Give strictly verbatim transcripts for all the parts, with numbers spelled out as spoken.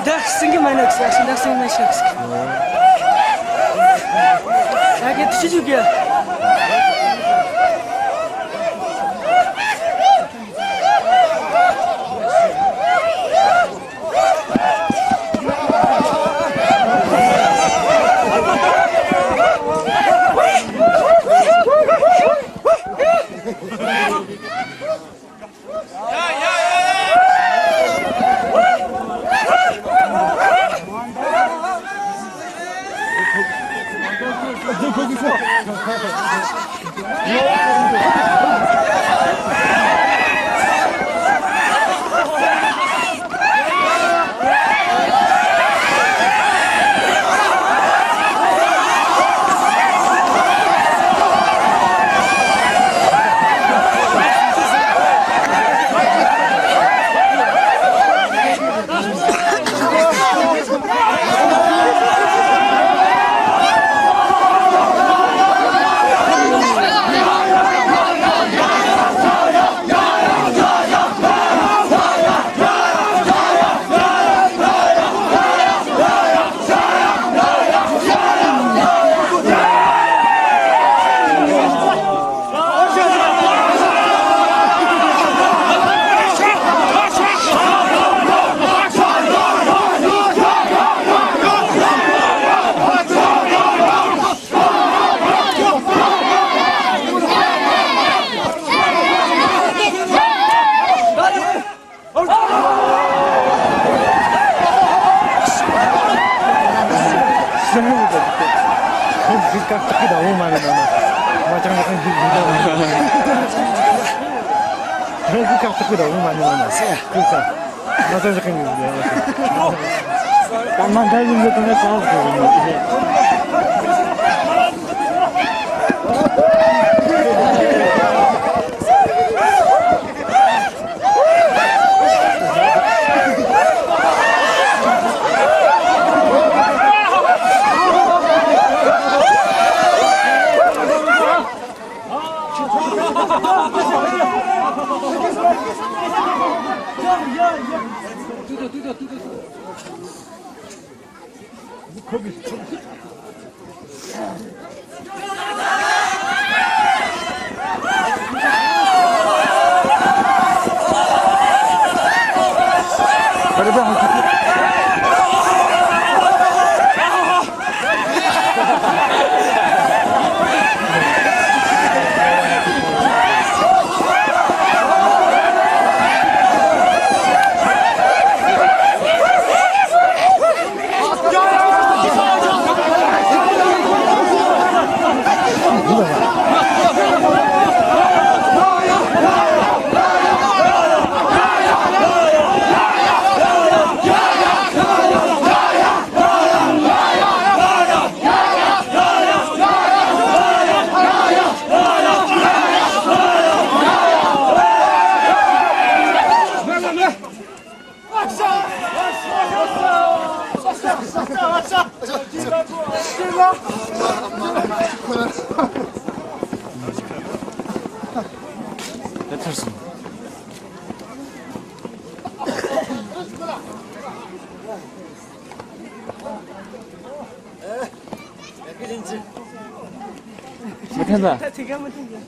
འདི་སེང་གེ་མ་ནག་ཟེར་ཞིང་འདི་སེང་མ་ཤག་ཟེར། ད་གི་ཐུ་ཅུ་གི། མི་འཐེན་ད། ད་དེ་ག་མི་འཐེན་ཀྱང་།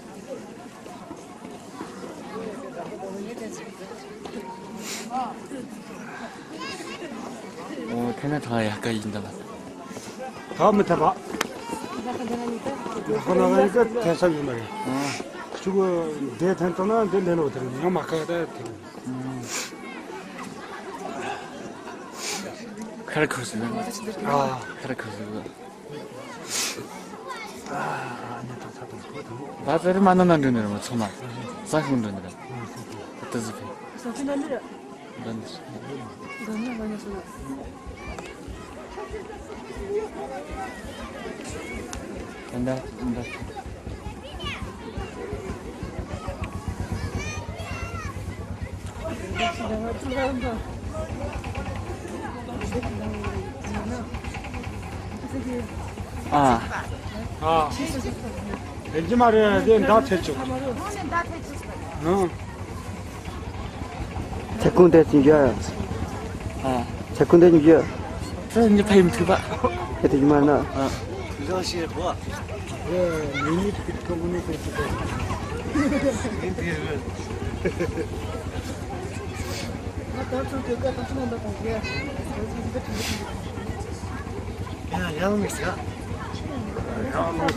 འོ་འཐེན་ན་ཐང་ཡག་ག་ཡིན་ད་ལ། ད་མི་འཐེན་པ། ད་ཁ་ན་ཡིན་ག་འཐེན་ས་ཡོད་མ་རེད། ཨང་། ཆུ་གུ་འདི་འཐེན་ཐུབ་ན་འདི་ལས་ལོ་དེ་རེད། ཡང་མ་ཁ་ད་དེ་རེད། ཁར་ཁུ་སི་ན། ཨ། ཁར་ཁུ་སི་ན། བ་ཙེ་རི་མ་ན་ན་འགྲོ་ནི་རེད་མ་ཚང་མ། ས་ཤུན་འགྲོ་ནི་རེད། ཏི་ཟི་ཕི། ད་ད་ད། ཨ། ཨ། ལེགས་ཀྱི་མ་རེད་དེ་མདའ་ཐེབས་ཆོག་ཨ། ཚེ་ཁུང་དེ་ཅི་འཇོག་ཨ། ཚེ་ཁུང་དེ་ཅི་འཇོག་ཚེ་ནི་ཕ་ཡིན་ཐུབ་པ། ཨེ་དེ་ཅི་མ་ན། ཨ། ལོ་ཤེར་བ། ཨེ་མི་ནི་ཐིག་ཐོག་ནི་ཐིག་ཐོག་ཡང་ཡང་མི་ཟ། ཡང་མི་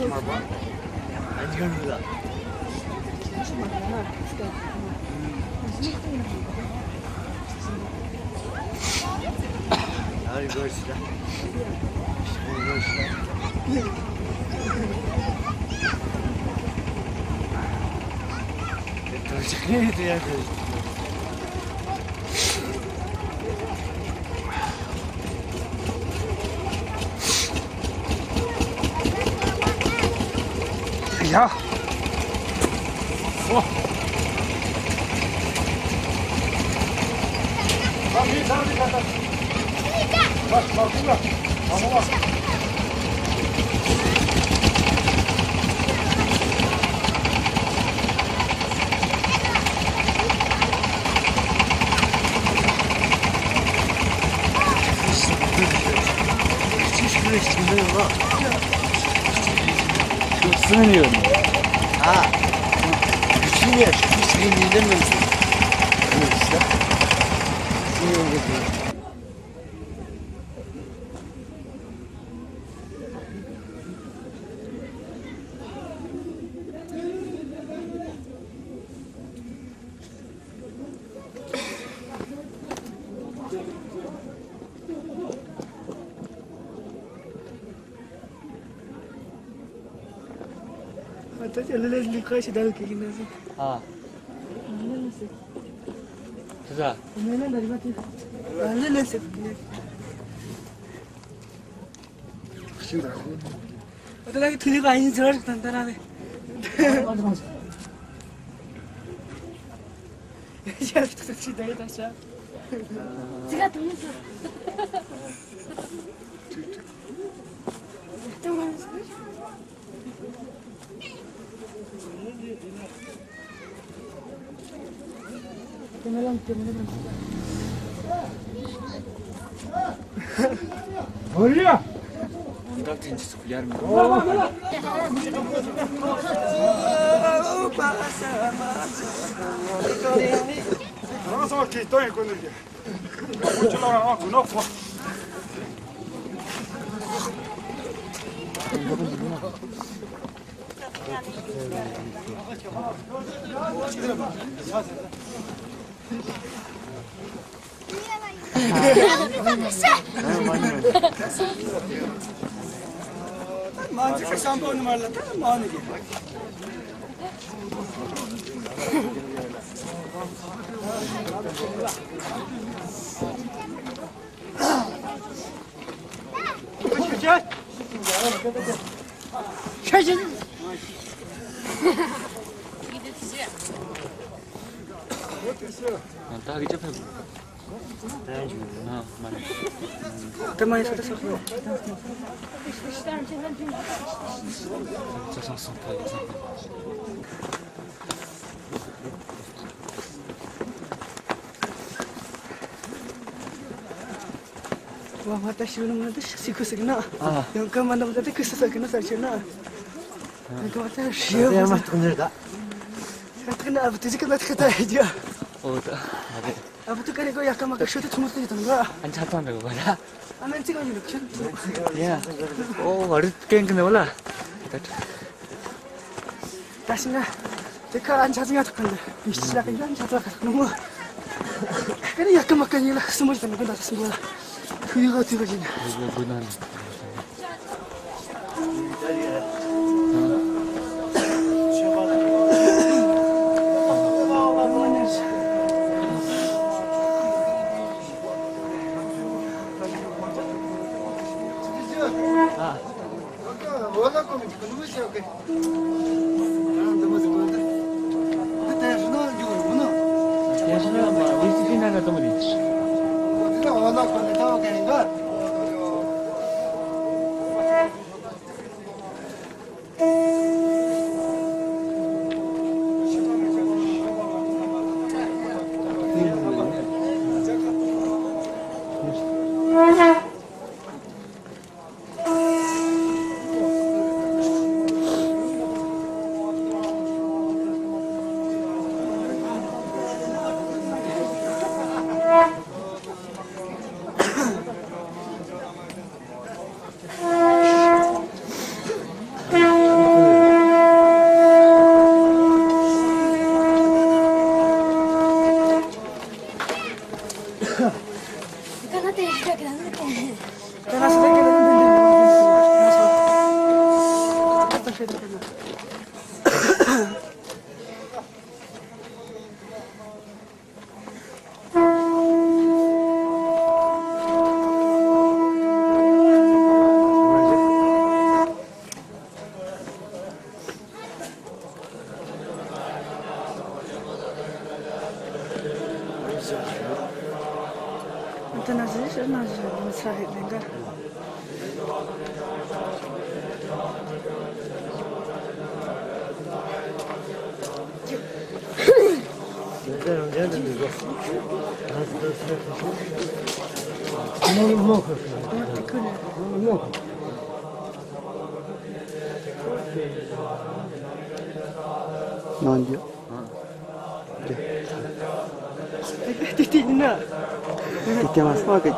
ཟ། ཡ། ཨོ། ཨ། ད་ཅི་ལ་ལ་ལི་ཁ་ཤི་དལ་གི་ན་སི། ཨ། ལ་ལ་སི། ད་ད། ལ་ལ་ལ་ལི་ཁ་ཏི། ལ་ལ་སི། ཤི་ར། ཨ། ད་ལ་གི་ཐུ་ལི་ག་ཨིན་ཟེར་ཏན་ཏན་ཨ་ནི། ཡ་ཐུ་ཤི་ད་ཡ་ད་ཤ། ཅི་ག་ཐུ་ལི་སི། ང་མ་ད་ཤི་ནམ་ན་ད་ཤི་ཁུ་སི་གི་ན། ཡང་ཀ་མ་ནམ་ད་ད་ཁུ་སི་ས་གི་ན་ས་ཆེ་ན། ཡང་ཀ་མ་ད་ཤི་ཡ་ཡ་མ་ཐག་ནི་རེད་ད། ད་ཐག་ན་ཨ་བུ་ཏི་ཟི་ཀ་ན་ཐག་ད་ཡ་ཡ། ཨོ་ད་ཨ་རེད། ཨ་བུ་ཏི་ཀ་ནི་གོ་ཡ་ཀ་མ་ཀ་ཤོ་ཏི་ཐུ་མུ་ཏི་ཏི་ན། ཨན་ཆ་ཚང་རེད་གོ་ད། ཨ་མན་ཙི་ག་ཡིན་ལུག་ཆུན། ཡ། ཨོ་ཨ་རི་ཀེང་གི་ནི་བ་ལ། ད་ད་ཤི་ན། དེ་ཁ་ཨན་ཆ་ཚང་ཡ་ཐག་ཁན་ད། མི་ཤི་ལ་ཀ་ཡ་ཨན་ཆ་ཚང་ཁ་ཐག་ནོ་མོ། ཀ་ནི་ཡ་ཀ་མ་ཀ་ཡིན་ལ་སུ་མོ་ཏི་ན་ཀ་ད་སུ་མོ་ལ། ཁུ་ཡི་ག་ཏི་ག་ཡིན། གནང་རྒྱུ། ཏི་ཏི་ན། ཏི་ཏི་མ་སོང་གི།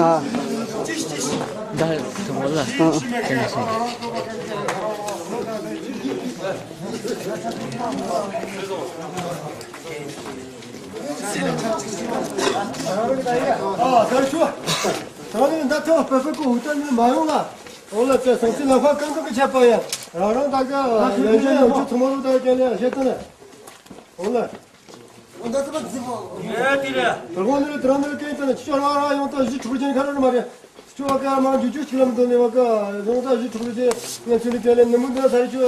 ཨ། ད་དུ་མོ་ལ་ཨ། དེ་ནས་སོང་། ཨ། ད་ཆུ། ད་ནི་ད་ཐོ་པེ་པེ་ཀོ་ཧུ་ཏན་ནི་མ་ཡོང་ལ། འོ་ལ་ཚེ་སང་ཚེ་ལ་ཁ་གང་གང་གི་ཆད་པ་ཡ། རང་རང་ད་ག་ལན་ཞན་ཡོང་ཆུ་ཚོ་མོ་རུ་ད་ག་ལ་ཞེ་ཏན་ནི། འོ་ལ། འོ་ད་ཚེ་པ་ཚེ་པ། ཡ་དེ་རེད། ད་གོང་ནི་དེ་རང་ནི་གན་ཏན་ཆུ་ཆོ་ར་ར་ཡོང་ད་གཞི་ཕྲུག་ཅན་ཁ་ར་མ་རེད། ཆུ་བ་ཀ་མ་འཇུ་ཆུ་ཆི་ལམ་དུ་ནི་བ་ཀ་ཡོང་ད་གཞི་ཕྲུག་ཅན་ཡ་ཚུ་ནི་དེ་ལས་ནི་མུ་ད་ས་རི་ཆུ་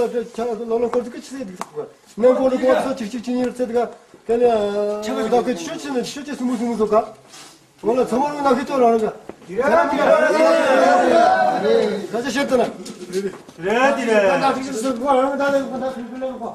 ལོ་ལོ་སྐོར་ཚུ་གི་ཆི་སེ་དི་ཁ་ནི་གོ་ལི་གོ་ཚོ་ཆིག་ཆིག་ཆི་ཉིར་ཚེ་དི་ཀ་དེ་ལས་ད་གི་ཆུ་ཆི་ནི་ཆུ་ཆི་སུ་མུ་སུ་མུ་ཚོ་ཀ། ང་ལ་ཚང་མ་ལ་ནག་ཤི་ཅོ་རང་རང་ག། དེ་རེད། དེ་རེད། ད་ཅི་བཤད་ད་ན། རེད། དེ་རེད། ད་ཅི་ཟེར་གོ་རང་ད་ལེ་གོ་ད་ཕི་ཕི་ལེ་གོ།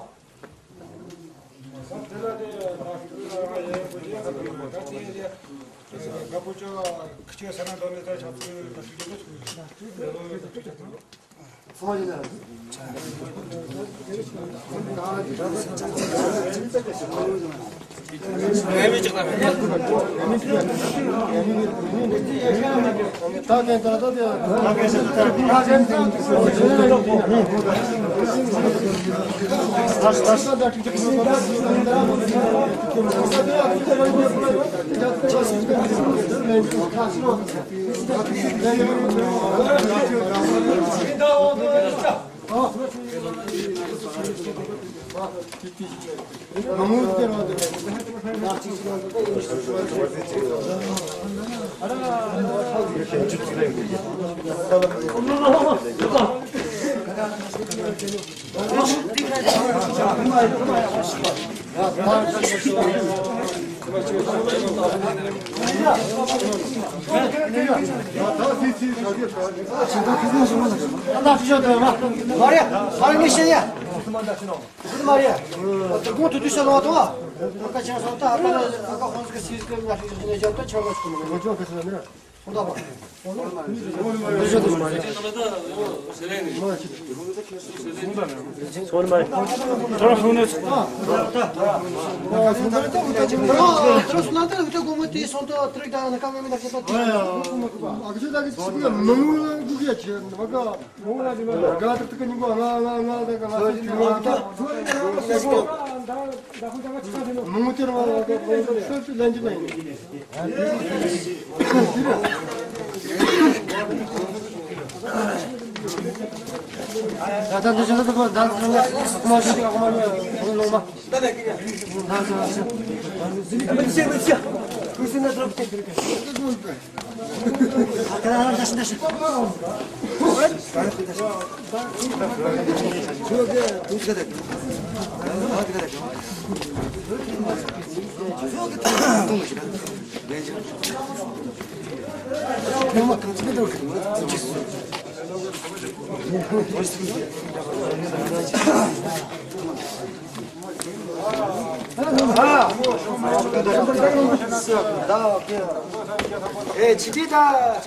ཨེ་ཆི་ཏི་ད་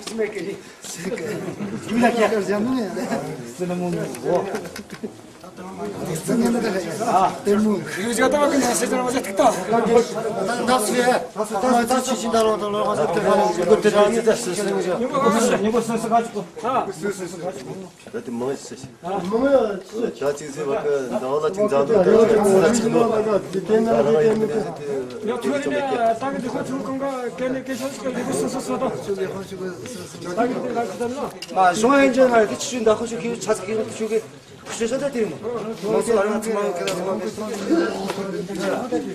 ཆི་མེད་ཀི་ཡུ་ལ་ཀྱ་ཟེར་ནི་ཟེར་ནི་མོ་ནི་འོ། ད་དེ་མང་ཆེ་ཤོས། ད་ཅིག་ཟེར་བ་ཀི་འདང་ལ་ཅིག་འཛམ་གླིང་དེ་ཚོ་ཅིག་ནོ། ད་རང་ཡིན་པ་དེ་ཚོ་དེ། ཡ་ཐུག་ནས་ད་གི་དེ་ཁོ་ཚོ་གང་ག་གན་ནས་སྐད་ཆ་ཞིག་གི་ལས་སོ་སོ་སོ་ད། ད་གི་དེ་ལ་ཁ་ད་ལ། མ་གཞུང་ཡན་ཆད་ང་དེ་ཆུ་ཆུ་འདའ་ཁོ་ཆུ་གི་ཆ་ཚིག་གི་ཆུ་གི་ཤེས་བྱ་ད་དེ་མོ། ང་ཚོ་ལ་རང་ཚོ་མ་གི་ལ་ཚོ་མ་གི།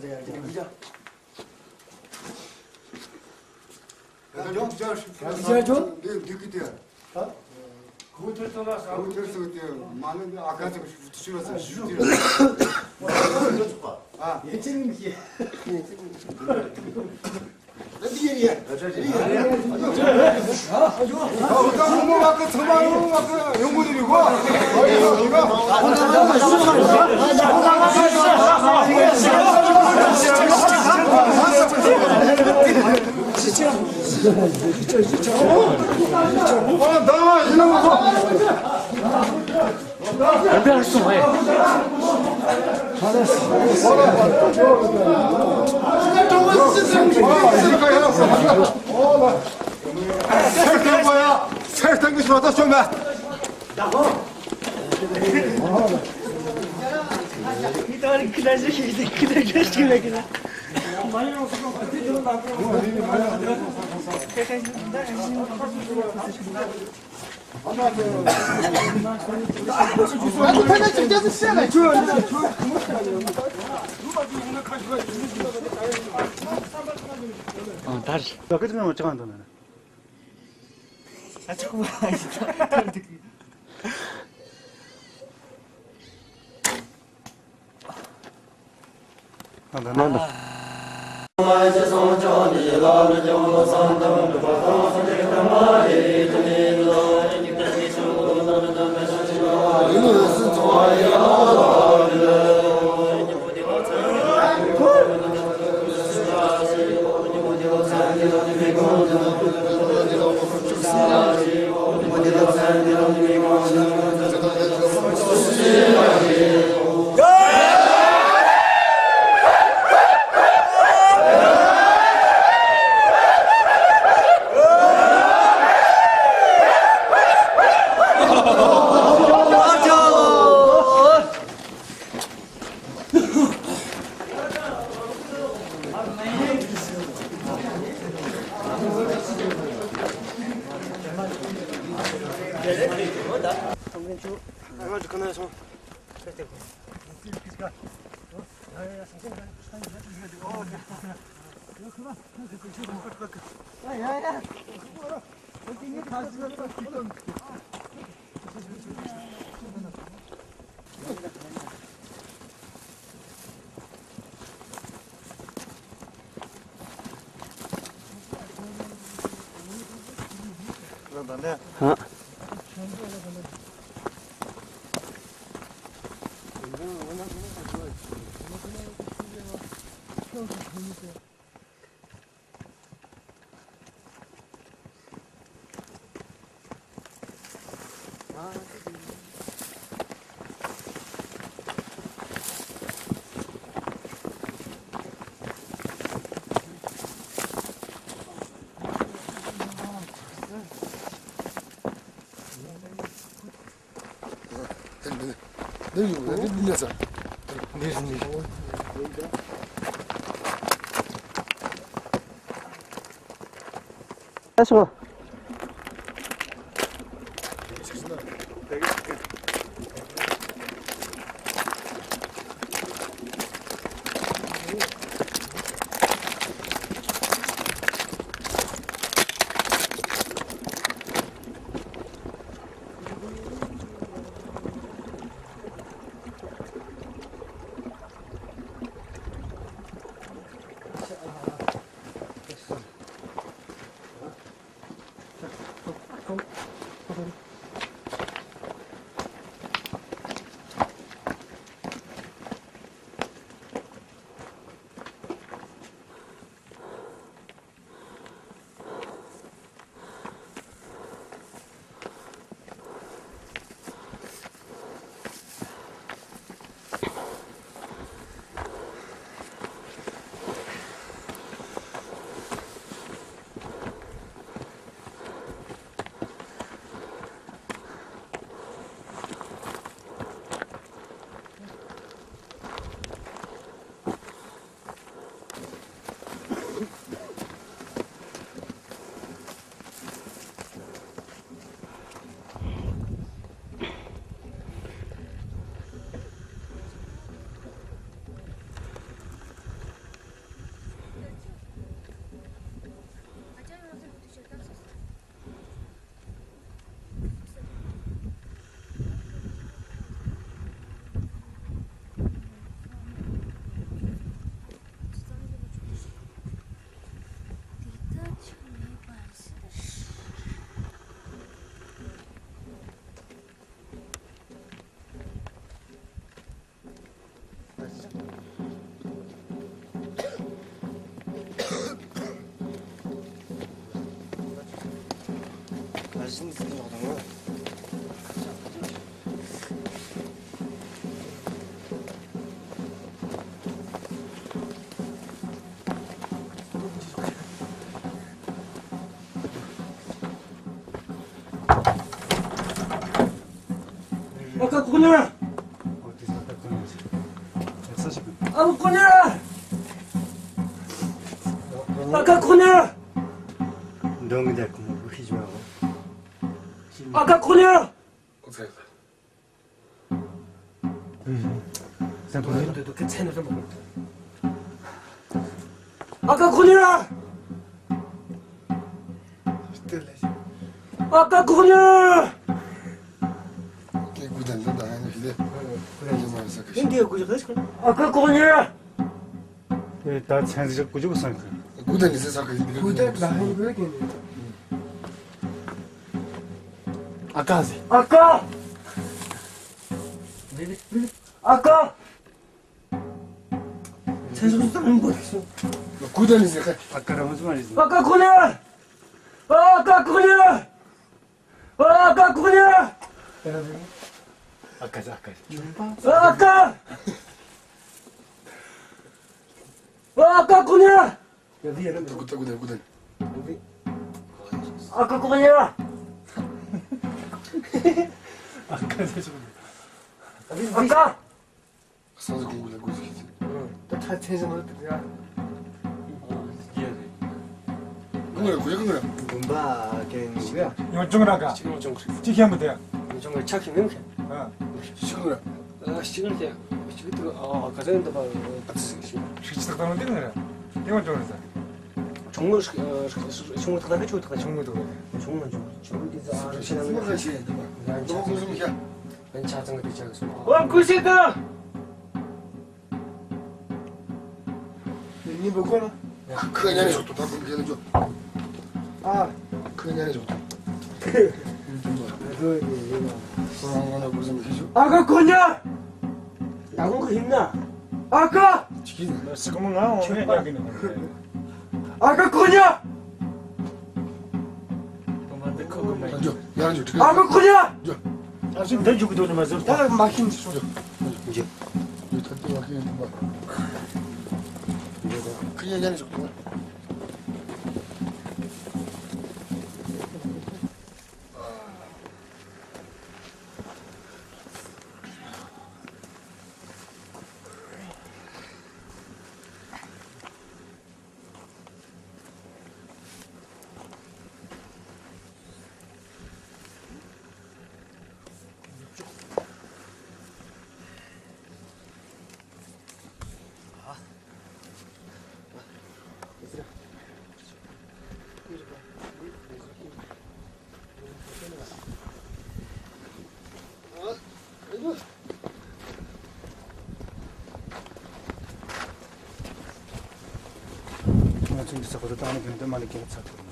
ཟེར་ཡ་ཅིག་གི་ཅག་ད་ལྟ་འདུག་ཅག་ད་ཅག་ཅོ་འདི་འདུག་གི་དེ། ད་གུང་ཐེར་ཚོ་ལ་ས་གུང་ཐེར་ཚོ་དེ་མ་ནི་ཨ་ཁ་ཚོ་ཤུ་ཤུ་ལ་ས་ཤུ་ཤུ་ལ་ས། ཨ། ཡེ་ཅིང་མི་ཤེས། ཧ། ཨ་ཁུ་ཁོ་ནར། ཨ་ཁུ་ཁོ་ནར། ཨ་ཁུ་ཁོ་ནར། ཨ་ཁུ་ཁོ་ནར། ཨ་ཁུ་ཁོ་ནར། ཨ་ཁུ་ཁོ་ནར། ཨ་ཁུ་ཁོ་ནར། ད་མཚན་ཟིག་གུ་ཅུག་སང་གི། ཨ་ཀ་ཟེར། ཨ་ཀ། ཨ་ཀ། ཚེ་སྲོག་བཟང་པོ་རེད་སོ། གུ་དང་ནི་ཟེར་ཁ། ཨ་ཀ་རང་བཟོ་མ་རེད། ཨ་ཀ་ཁོ་ནར། ཨ་ཀ་ཁོ་ནར། ཨ་ཀ་ཁོ་ནར། ཨ་ཀ་ཨ་ཀ། ཨ་ཀ། ཨ་ཀ་ཁོ་ནར། ཨ་ཀ་ཁོ་ནར། ཨ་ཀ། ས་ཟིག་གོང་གུ་ལ་གུ་ཟིག་ཟིག་ད་ཁ་ཚན་ཟིག་མ་ཐུབ་ཡ། གུ་ར་གུ་ར་གུ་ར། དགོན་པ་གན་གུ་ཡ། ཡོང་ཅུང་ར་ག་ཅི་ཡོང་ཅུང་གུ་ཅི་ཁྱེན་པོ་དེ། ཡོང་ཅུང་གུ་ཆག་ཤིང་ངམ་ཁྱེན། ཨ། ཤི་གུ་ར། ཨ། གཅིག་ནི་དེ། གཅིག་དེ། ཨ། ག་ཚོད་ཡིན་འདུག་པ། ཨ། ད་ཚིག་ཞིག་ཧྲིག་ཅིག་ཐག་ཐག་ལ་འདི་ང་ར། དེ་མ་འཇོག་རེད་ཟེར། ཆུང་ངུ་ཧྲིག་ཨ། ཧྲིག་ཆུང་ངུ་ཐག་ཐག་གི་ཆུ་ཐག་ཆུང་ངུ་འདུག་རེད། ཆུང་ངུ་འཇོག་ཆུང་ངུ་འདི་ཚོ། ཨ། རིག་ཆེན་ན་ང་ཤེས་འདུག་པ། ང་ཆ་ཚང་གི། ང་ཆ་ཚང་གི་དེ་ཆགས་སོང་། ཨོ། ཀུ་ཤི་ཏུ། ཁོ་ཉལ་ནས་ཞོག་ཏུ། ད་ཁོ་ཉལ་ནས་ཞོག་ཨ། ཁོ་ཉལ་ནས་ཞོག་ཏུ། ཨ་ཁ་ཁོ་ཉལ། ད་ཁོང་གི་ཡིན་ན། ཨ་ཁ། ཨ་ཁ་ཁོ་ཉལ། ཨ་ཁ་ཁོ་ཉལ། ཨ་ཁ་ཁོ་ཉལ། ཨ་ཤི་འདི་འཇུག་གི་འདུག་ནི་མ་ཟེར། ད་མ་ཤི་འདི་སོང་། འཇུག་འཇུག་ད་ལྟ་བ་ཁྱེད་ཐུབ་པ། ཁྱེད་ཉལ་ནས་ཞོག་ཏུ། ང་ཚོ་འདི་ཚོ་ཁོ་ཚོ་བཏང་ནས་གོན་དོན་མ་ལས་སྐྱེལ་ཚར་ཐུབ།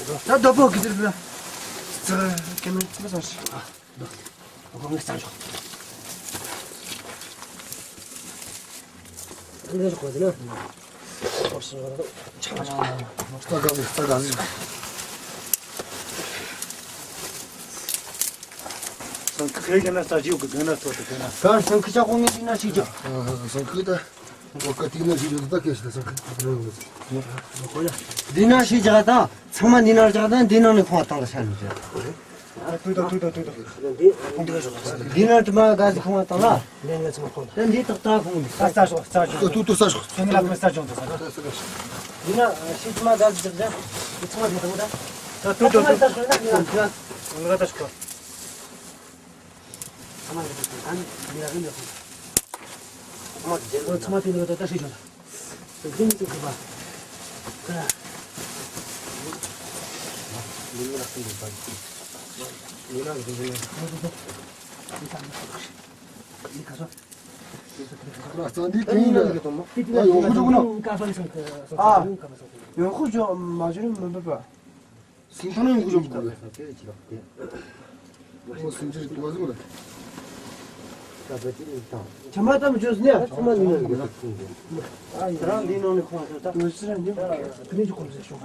ད་རྡོ་པོ་གི་དེར་ལ། ཙི་ཀེ་མེ་ཙི་མ་སང་ཤི། ཨ། རྡོ་པོ་ངས་སང་ཆོག་འདི་ལ་གོ་དེ་ན། ཨོ་ཤི་ང་ད་ཆ་ཆ། ས་ག་ནི་ས་ག་ནི། སང་ཁ་ཁེ་ན་ས་ཇིའུ་གི་གན་ན་ཐོ་ཏེ་གན་ན། ག་སང་ཁ་ཆ་ཁོ་ངས་ཅི་ན་ཤི་ཅོ། སང་ཁ་ད། འོ་ཀ་དེ་ན་ཞིག་ཡོད་ད་ཁེ་ཤི་ད་སང་ཁ་རང་ཡོད། འདི་ན་ཤི་ཅག་ད་ཚང་མ་འདི་ན་ཅག་ད་འདི་ནང་ནས་ཁོང་བཏང་ལ་ཤ་ནི་ཅག་ཏུ་ཏུ་ཏུ་ཏུ་ཏུ་ཏུ། འདི་ན་དྲི་མ་ག་ཟིག་ཁོང་བཏང་ལ། འདི་ན་ཚང་མ་ཁོང་ད་འདི་ཏག་ཏག་ཁོང་འདི་ས་ས་ཤོག་ས་ཤོག་ཏུ་ཏུ་ས་ཤོག་ཚང་མ་ལ་ས་ཅོང་ཏུ་ས་ཤོག་འདི་ན་ཤི་དྲི་མ་ག་ཟིག་ཅག་ད་འདི་ཚང་མ་འདི་ཏུ་ད། ཏུ་ཏུ་ཏུ་ཏུ། ས་ཤོག་ན་འདི་ན་ང་ད་ཤོག་ཚང་མ་ལ་ད་ནི་མི་ར་རིན་ལ་ཚང་མ་ཚང་མ་དེ་ལ་ད་ད་ཤི་ཅོང་ད། དེ་ནི་དེ་གི་པ། ཁ་ལ། མི་ལ་ཁུངས་དུ་བཏང་། མི་ལ་ཁུངས་དུ་བཏང་། མི་ལ་ཁུངས་དུ་བཏང་། མི་ཁ་སོ། ལ་རྩ་འདི་ད་ནི་ན་གི་གིན་ལ། དོ་མ། ད་ཡོང་ཁུ་ཅོག་ན། ཀ་ཕ་ལི་སང་ཀ་སང་ཨ། ཀ་ཕ་སང་། ཡོང་ཁུ་ཅོག་མ་བྱོན་མི་འབབ་པ། སིང་ཐང་ཡོང་ཁུ་ཅོག་མི་འབབ། ཨོ་སིང་ཅི་རིག་ཏུ་བ་ཟིག་ལ། ཆ་མ་ཏམ་བཅོས་ནས་ཆ་མ་ནི་ནས་རང་འདི་ནང་ནས་ཁོང་ཚོ་ད་ངོས་ཟེར་ནས་ཁ་ནས་ཅིག་གོམས་ཟེར་ཤོག་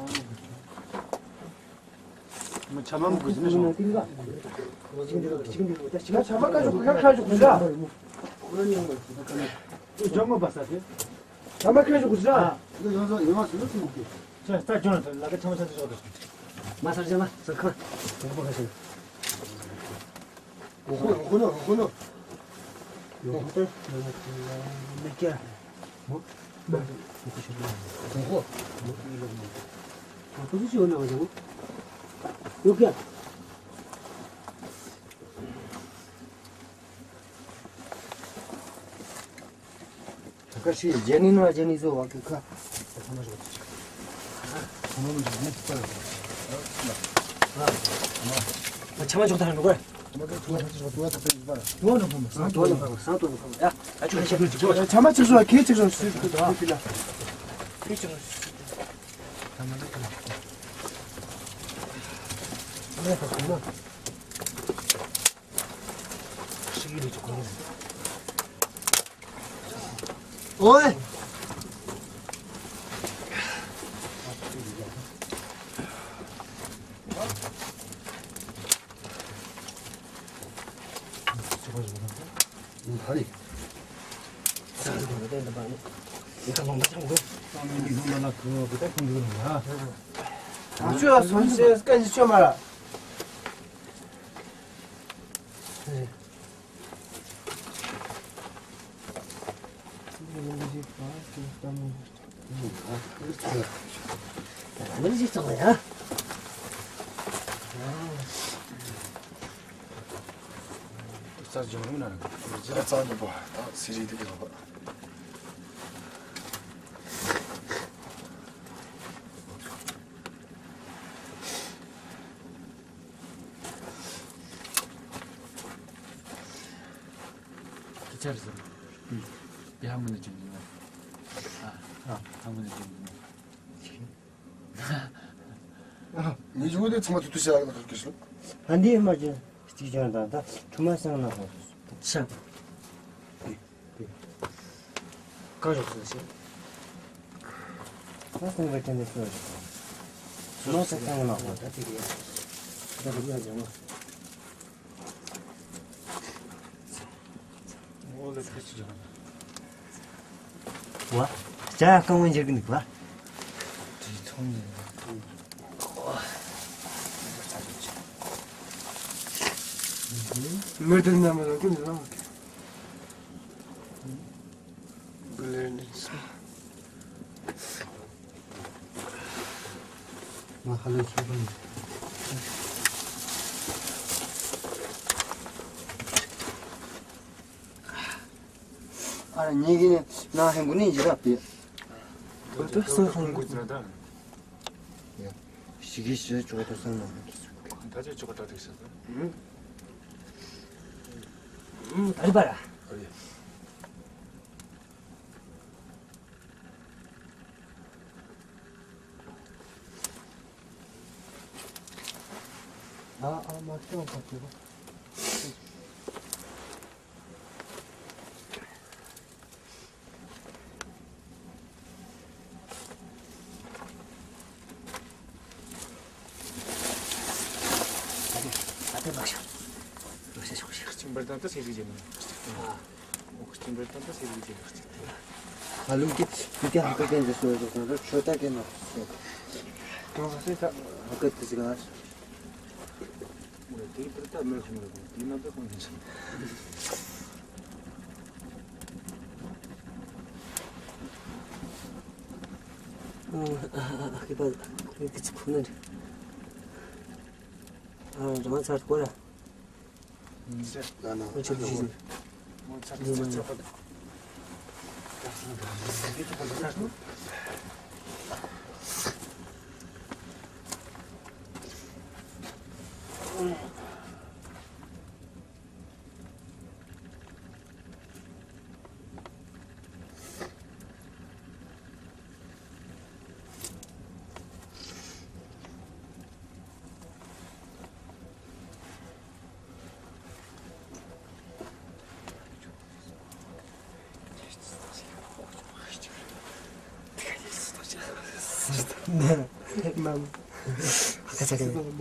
ཆ་མ་མ་གུ་ཟེར་ནས་ཤོག་ཆ་མ་ཁ་ཤོག་ཁ་ཤོག་གུ་ཟེར། ཇོ་མོ་པ་ས་དེ། ཆ་མ་ཁ་ཤོག་གུ་ཟེར། ཡོང་ས་ཡོང་ས་ཡོང་ས་ཡོང་ས། ས་ཅོ་ན་ལ་ཁ་ཆ་མ་ཆ་ཆ་ཆ། མ་ས་ཅ་མ་ས་ཁ། ཁོ་ཁ་ཤོག་ཧོ་ནོ་ཧོ་ནོ། ཧོ་ཏེ། མེ་ཀྱ། མོ། མོ། ཧོ་ཤོག་ཧོ། ཧོ་ཤོག་ཧོ་ནོ་ཧོ། ཡོ་ཀྱ། ཁ་ཤི་ཇེ་ནི་ནོ་ཇེ་ནི་ཟོ་བ་ཁི་ཁ། ཆ་མ་ཞོག་ཐང་ནོ་ག། ཆ་མ་ཞོག་ཐང་ནོ་ག། ཆ་མ་ཆ་ཞོག་ཁེ་ཆ་ཞོག་སུ་ཏུ་ཏུ་ཏུ་ལ། ཁེ་ཆ་ཞོག་སུ་ཏུ་ཏུ། ཤི་གི་རེད་ཅོ་ག། ཨོའེ། རྩ་སྦྱོང་རུང་ན་རང་རྩ་སྦྱོང་པ་ད་སི་རི་དེ་གི་རོ་པ། ཆར་ཟིན། དེ་ཧ་མི་ནི་ཅུང་ཡིན་ན། ཨ་ཧ་མི་ནི་ཅུང་ཡིན་ན། ངས་ཡོང་དེ་ཚང་མ་ཐུག་ཐུག་བྱ་ཡག་ན་ཁག་གི་ཞིག་ཕན་བདེའི་སྨྲ་བརྗོད་གཅིག་ཀྱང་དང་ད་ཁྲུ་མ་སང་ན་ཧོ་ཤ། བཀའ་ཞོག་སོ་ཞེས། ང་སེམས་པའི་དྲན་པའི་སོ། སུ་མ་ས་ཁང་ལ་ཧོ་ད་དེ་གི། ད་དེ་གི་ཡ་ཇང་ལ། ཨོ་ལེ་ཁ་ཅིག་ཇང་ལ། ཝ། ཅ་ཡ་རྐང་བ་འཇིར་གི་འདུག་ལ། དེ་ཐོང་ནས་ལ་ཐོང་། མི་དེ་ན་མ་ལ་ཀུན་ལ། ང་ཧ་ལས་ཆོག་གི། ཨ་ར་ཉིད་ཀྱི་ནང་ཧན་གོ་ནི་ཡི་ར་པི། ཁོ་ཚོ་སོང་སོང་གོ་ཙི་ན་ད། ཡ། ཞི་གི་ཞི་ཆོག་ཏུ་སོང་ན། ད་ཅི་ཆོག་ད་ཐིག་ས་ད། ཨུམ། ཨུམ། ད་རི་པ་ར། ཨ་རི། ཨ་ཨ་མ་ཤོག་པ་ཅེ་བ། ཨ་ཏེ་ལགས་ཤོག་ལགས་ཤོག་ཤོག་ཤོག་ཅིང་བར་དང་ད་སེ་རི་ཇེ་མ། ཨ། ཨོ་ཅིང་བར་དང་ད་སེ་རི་ཇེ་མ། ཧ་ལུག་གི་དུ་ཀྱ་ཧ་ཀ་ཀན་ཇེ་སོ་ཡོ་ཟོ་ཟོ་ཆོ་ཏ་ཀན་ནོ་སོ། ཏོ་ཧ་སེ་ད། ཧ་ཀ་དུ་ཟི་ག། ཨོ་དེ་པར་ད་མེ་ཁོང་རེ་ཁོང་དེ་ན་ད་ཁོང་ནི་སོང་། ཨ་ཨ་ཨ་ཨ་ཁི་པ་ཁི་ཁི་ཆི་ཁུ་ནན། ཨ་རང་ཚར་ཀོ་ར། ཨ་ན་ཨ་ཆི་ཁི་ཆི། ནམ། ཁ་ཆ་ཁ།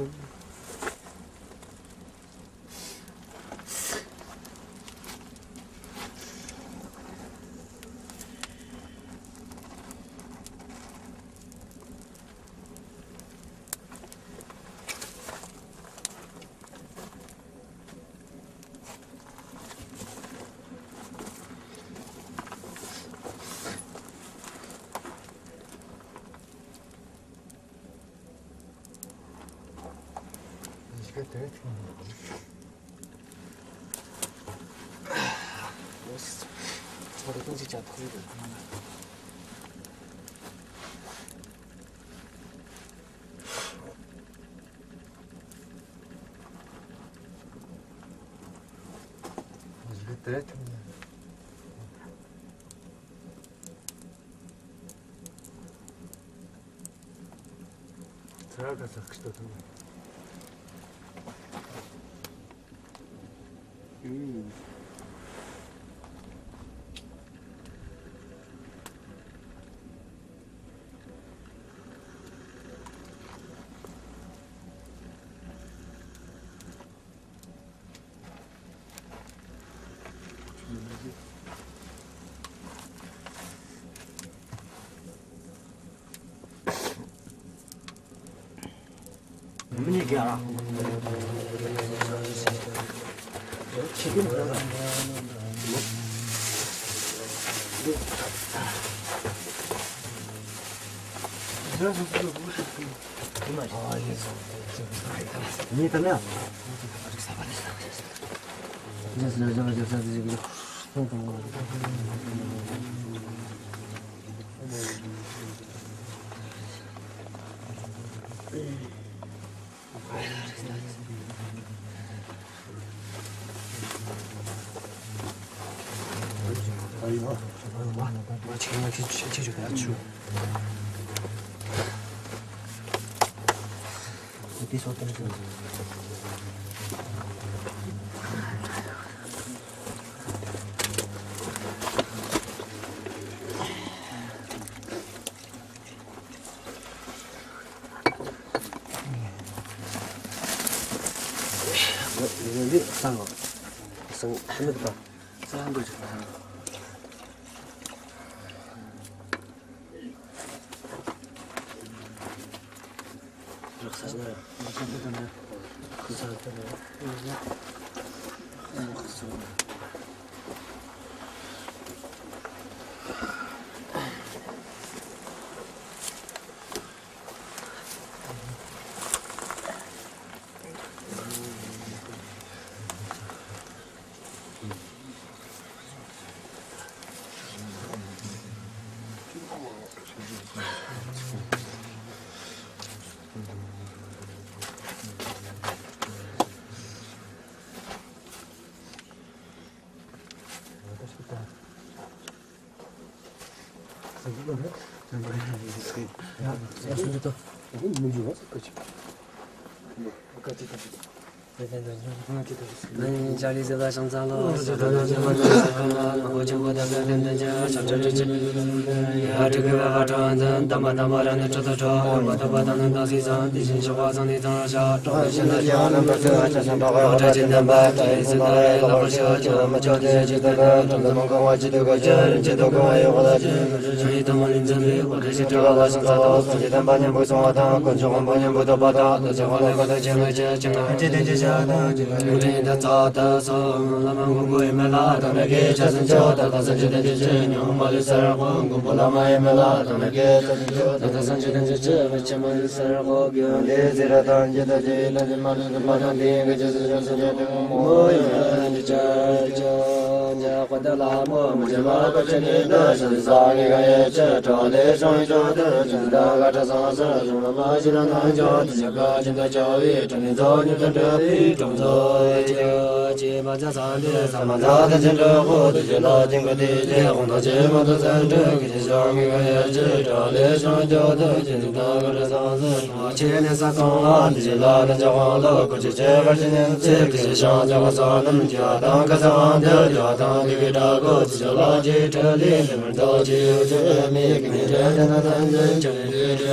ཀྱི་དགྲ་བོ་ཅི་བྱ་ལ་ཅི་ཁྲ་ལི་ལི་མར་འདོགས་ཅི་ཡོད་ཅི་མི་གི་མི་འདྲ་དེ་ན་ཐམས་ཅད་ཅི་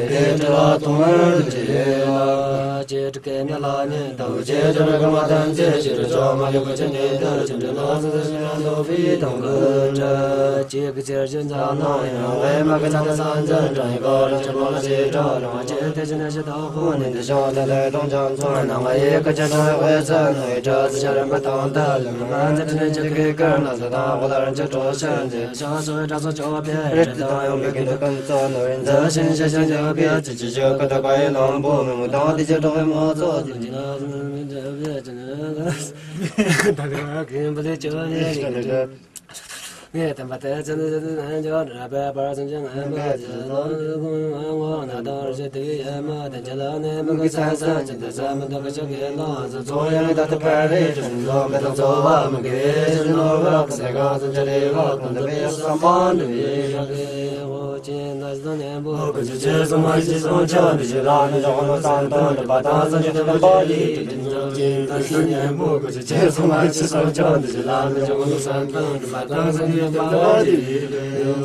རེ་ཁྲི་ལ་ཐུང་མར་ཅི་ཡོད་ཅི་ཁྲི་ཀེ་ནི་ལ་ནི་དང་ཅི་ཅི་ར་ག་མ་ཐམས་ཅད་ཅི་ར་ཅོ་མ་ཡོད་པ་ཅི་ནི་དར་ཅི་འདྲ་ན་སུ་སུ་ཤི་ཡང་དོ་ཕི་དང་གི་ཁྲ་ཅི་གི་ཅི་ར་ཅི་ཛ་ན་ཡང་ཝེ་མ་གི་ཚ་ད་སང་ཛ་འདྲ་ཡི་ག་ར་ཅི་མ་ལ་ཅི་དྲ་ར་མ་ཅི་དེ་ཅི་ནི་ཤི་ད་ཧོ་ནི་དེ་ཤོ་ད་ད་དང་ཅང་ཚོ་ན་ང་ཡི་ཀ་ཅི་ད་ཝེ་ཚ་ན་ཡི་དྲ་ཙི་ཤ་རམ་པ་དང་ད་ལ་ང་ཚ་ཏི་ནི་ཅི་གི་ཀར་ན་ས་དང་ཧོ་ལ་རང་ཅི་གྲོ་ཤ་ཛི་ཤ་སོ་ཝེ་དྲ་སོ་ཅོ་པེ་རི་ཏི་དང་ཡོང་པེ་ཀི་འདུ་ཀན་ཚོ་ནོ་རིན་ཛ་ཤིན་ཤ་ཤ་ཉ་པེ་ཅི་ཅི་ཤ་ཀ་ད་ཀ་ཡི་ལམ་བོ་མི་མུ་དང་དི་ཅི་གྲོ་ཧེ་མོ་ཚོ་ཅི་ཅི་ན་ཟི་ན་མི་ཛ་བེ་ཅི་ན་ལ་ས་ད་ཀ་ཀིན་པ་ལི་ཅོ་ནི་ངས་དམ་པ་དེ་ཚེ་འདི་ཚེ་འདི་ནས་འཇོག་ར་པའི་བར་སེམས་ཅན་ངན་པ་ཚེ་ལོ་ཀུན་ངོ་ན་དང་རི་ཞེ་དེ་ཡེ་མ་དང་ཅི་ལ་ནས་མི་གི་ས་ས་ཅི་འདི་ས་མི་འདུག་གི་ཤོག་གི་ལོ་ཚོ་ཚོ་ཡང་ད་དུ་ཕ་རེ་ཅི་འདོ་མི་དང་ཚོ་བ་མི་གི་ཅི་ནོར་བ་གི་ས་གང་སུ་ཅི་རེ་བ་ཀུན་ཏུ་པའི་བསམ་པ་འདུ་བའི་ཤོག་གི་འོ་ཅི་ན་ཟི་ནས་འབུ་གི་ཅི་ཅི་སུ་མ་ཅི་སོང་ཆ་འདི་ཞེ་ལ་ནི་ཞོག་ལོ་སང་དང་འདི་པ་དང་སང་ཅི་དུ་པ་ལི་ཏི་ཏི་ཅི་ན་ཟི་ནས་འབུ་གི་ཅི་ཅི་སུ་མ་ཅི་སོང་ཆ་འདི་ཞེ་ལ་ནི་ཞོག་ལོ་སང་དང་འདི་པ་དང་སང་ཅི་དུ་པ་ལི་ཏི་ཏི་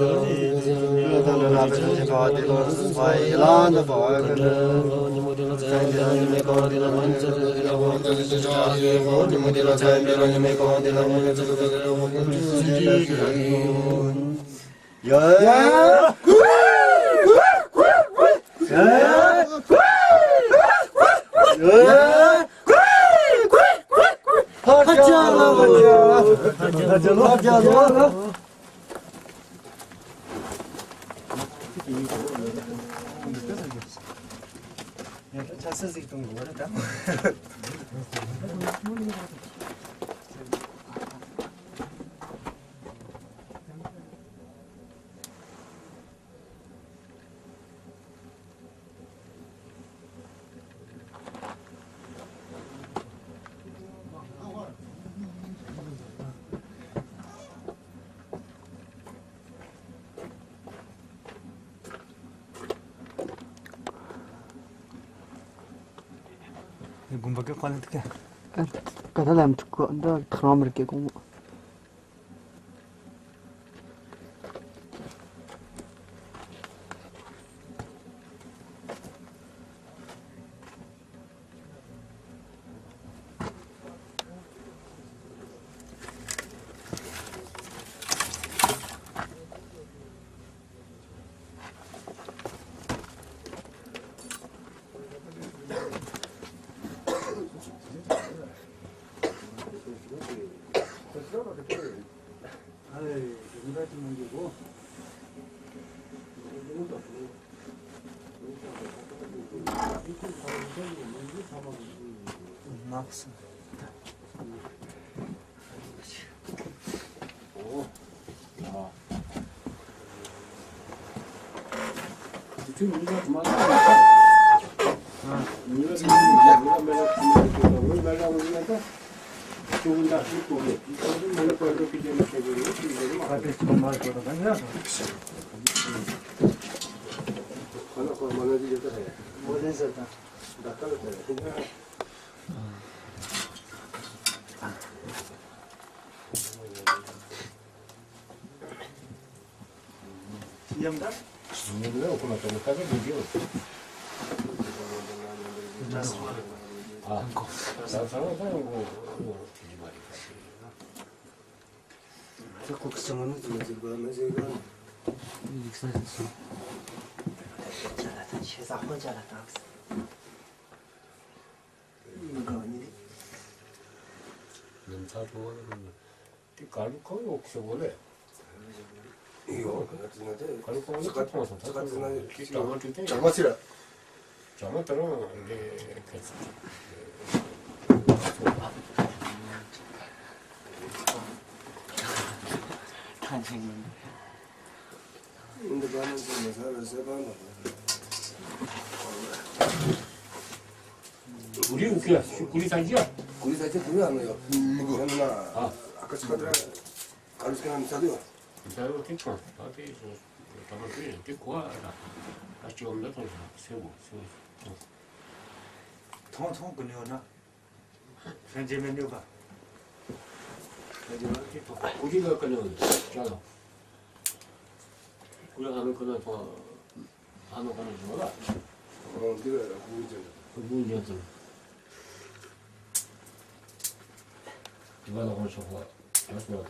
དགོན་པ་གི་དཔལ་ལྡན་དུ་ཀ་ད་ལམ་ཐུག་གོ་འདྲ་ཐང་མར་གེ་གོང་། དེ་ག་རུ་གང་ཡོད་ཟེར་གོ་ལེ། ཡོད་ག་ན་ཙི་ན་དེ། ག་རུ་གང་ཡོད་ཙི་མཐོང་སོང་ད་ཙི་ན་ཙི་ན་དེ་གྲང་མོ་དེ་དེ། གྲང་མོ་ཟེར། གྲང་མོ་དེ་རང་དེ་ག་ཚི། ཐང་ཆེན་མིན། འདི་ག་ན་ཙི་ན་ས་ར་སེ་པ་ན། ཀུ་རི་ཨུ་ཀི་ཡ། ཀུ་རི་ས་ཅི་ཡ། ཀུ་རི་ས་ཅི་ཀུ་རི་ཨ་ན་ཡོ། མི་གོ། ཡ་ན། ཨ། ཨ་ཀ་ས་ཀ་ཏྲ། ཀ་རུ་ས་ཀ་ན་ས་ཡོ། ས་ཡོ་ཏི་ཁོ། ཨ་ཏི་སོ། ཏ་མ་ཏི་ཏི་ཁོ་ཨ་ཏ། ཨ་ཅོ་མ་ཏོ་སེ་བོ་སེ་བོ། ཐོང་ཐོང་ཀུ་ནི་ཡོ་ན། སེམས་ཅན་མི་ནུས་པ། ཨ་ནི་ང་ཚོའི་ཐོག་ཨུ་ཅི་ལ་ཀ་ནོ་ཅ་ལ། ཀུ་ལ་ཨ་ནོ་ཀ་ནོ་ཐོག་ཨ་ནོ་ཀ་ནོ་ཅ་ལ། ཨོ་འདི་ལ་ཀུ་ཅ་ལ། ཀུ་ཅ་ལ། དེ་ག་ལ་ཧོན་ཤོག་པ། ཡོད་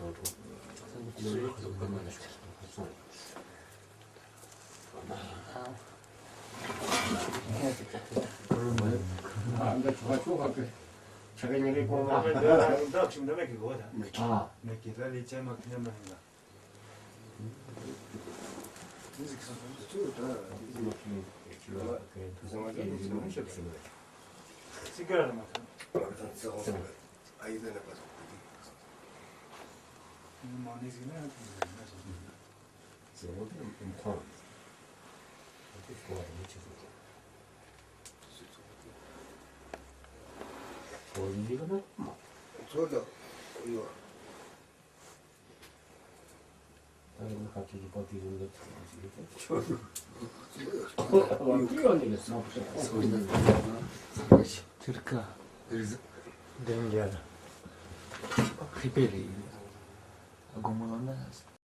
སོང་བ་དང་ཐོག་ཐིར་ཀ། བདུན་བརྒྱ། ཁི་པེ་རེད། དགོང་མོ་ལོ་ན།